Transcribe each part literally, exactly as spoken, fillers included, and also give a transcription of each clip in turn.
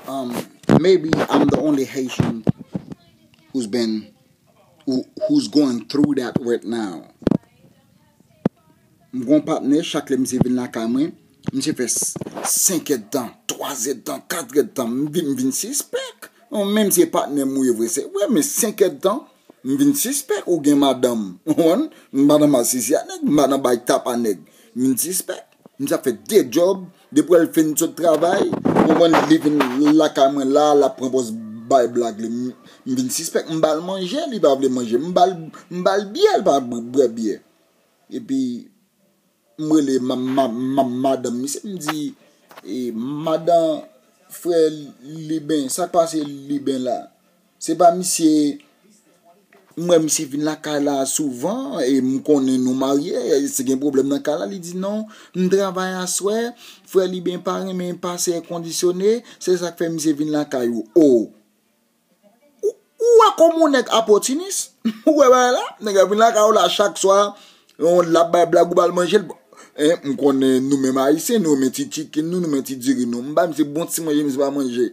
Um, maybe I'm the only Haitian who's been who, who's going through that right now. M gon patnè, chak lè misye vin lakay mwen, misye fè senk èdtan, twa èdtan, kat èdtan, m vin, m vin sispèk. Menm si se patnè m ou ye vre, se vre, men senk èdtan, m vin sispèk ou gen madanm. Ou konprann? M pa nan masisi a nèg, m pa nan bay tap a nèg. M vin sispèk. Misye ap fè de djòb, depi w al fin sot travay, ou konprann, li vin lakay mwen la, l ap pran pòz bay blag li. M, m vin sispèk, m ba l manje, li pa vle manje. M ba l, m ba l byè, li pa bwè byè. Epi, m rele ma, ma, ma, madanm misye, m di, e, madan frè Liben, sa k pase Liben la? Se pa misye, m wè misye vin lakay la souvan, e m konnen nou marye, èske gen pwoblèm nan kay la? Li di, non, m travay aswè, frè Liben pa renmen pase èkondisyone, se sa k fè misye vin lakay ou. O! Ou, ou wè kòman yon nèg apòtinis? Ou wè bagay la? Nèg la vin lakay ou la chak swa, yon l ap bay blag ou ba l manje, l, en, m konnen nou menm Ayisyen, nou renmen ti chicken nou, nou renmen ti diri nou. M ba misye bon ti manje, misye pa manje.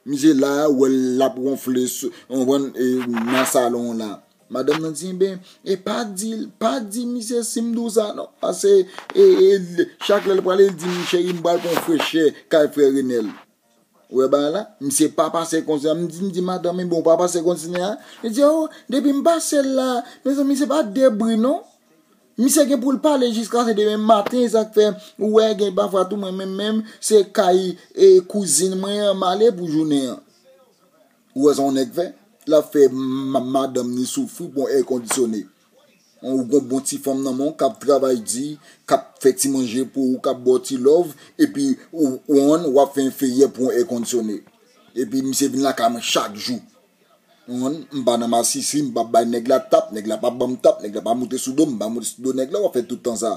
Misye la, ou wè l ap wonfle sou, w konprann, e, nan salon la. Madanm nan di, enben, e pa di, pa di misye si m di w sa non. Paske, e, e, chak lè l prale, l di m, cheri, m pral pran frechè kay frè Renèl. Ou wè bagay la? Misye pa pase konsa. M di, m di, madanm, enben, ou pa pase konsa a? Li di, o, depi m pase l la, mezanmi, se pa de bri non. Misye gen pou l pale jiskaske demen maten, sa k fè, ou wè, gen pafwa tou, mwen menm, menm, se kay, e, kouzin mwen an, m ale pou jounen an. Ou wè sa yon nèg fè? L ap fè ma, madanm ni soufri pou yon èkondisyone. Ou gon bon ti fanm nan men w k ap travay di, k ap fè ti manje pou ou, k ap ba w ti love, epi ou, ou konprann, w ap fè enferyè pou yon èkondisyone. Epi misye vin lakay mwen chak jou. Ou konprann, m pa nan masisi, m p ap bay nèg la tap, nèg la p ap ban m tap, nèg la pa moute sou do m, m pa moute sou do nèg la, w ap fè tout tan sa.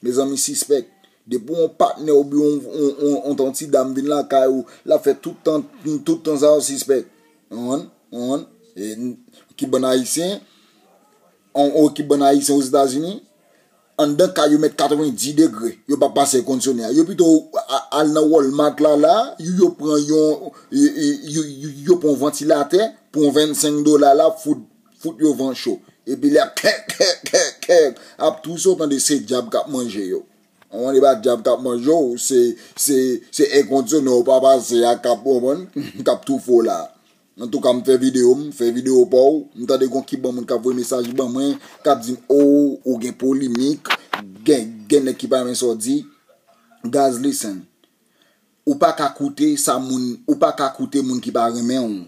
Mezanmi, sispèk. Depi yon patnè oubyen yon, yon, yon, yon, yon ti dam vin lakay ou, l ap fè tout tan, tout tan sa yo sispèk. Ou konprann? Ou konprann? E, n-, ki bann Ayisyen, on, on, ki bann Ayisyen Ozetazini, anndan kay yo mèt katrevenndis degre. Yo p ap pase èkondisyone a. Yo pito a, al nan Walmart la, la, yo, yo pran yon, yo, yo, yo, yo pran yon vantilatè pou yon vennsenk dola la, fout, fout yo van cho. Epi lè ap kèk, kèk, kèk, kèk, ap touse, w tande se dyab k ap manje yo. Ou konprann, e pa dyab k ap manje w, se, se, se èkondisyone w pa pase a k ap, ou konprann, k ap toufe w la. Antouka, m fè videyo, m fè videyo pa w, m tande gon kiban moun k ap voye mesaj ban mwen, k ap di m, o, ou gen polemik, gen, gen nèg ki pa renmen sa w di. Guys, listen. Ou pa ka koute sa moun, ou pa ka koute moun ki pa renmen w.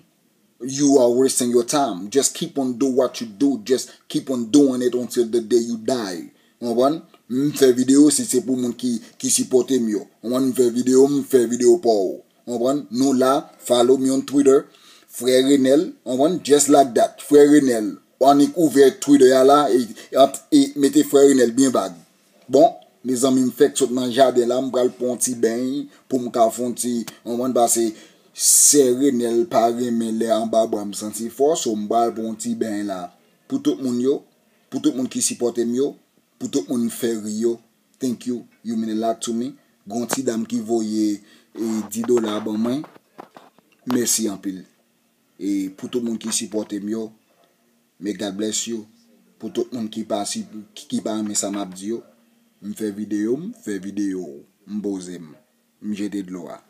You are wasting your time. Just keep on do what you do. Just keep on doing it until the day you die. Ou konprann? M fè videyo si se pou moun ki, ki sipòte m yo. Ou konprann? M fè videyo, m fè videyo pa w. Ou konprann? Nou la, follow me on Twitter. Frè Renel, ou konprann? Just like that. Frè Renel. Annik ouvè Twitter a la e, e mete Frè Renel byen vag. Bon, mezanmi, m fèk sot nan jaden la, m pral pran yon ti beny pou m ka fè yon ti, ou konprann, pase sè Renel pa renmen lè anba bra m santi fò, so m pral pran yon ti beny la. Pou tout moun yo, pou tout moun ki sipòte m yo, pou tout moun m fè ri yo, thank you, you mean a lot to me. Gon ti dam ki voye, e, dis dola ban mwen, mèsi anpil. E pou tout moun ki sipòte m yo, may God bless you. Pou tout moun ki pa si, ki, ki pa renmen sa m ap di yo, m fè videyo, m fè videyo, m poze m, m jete dlo a.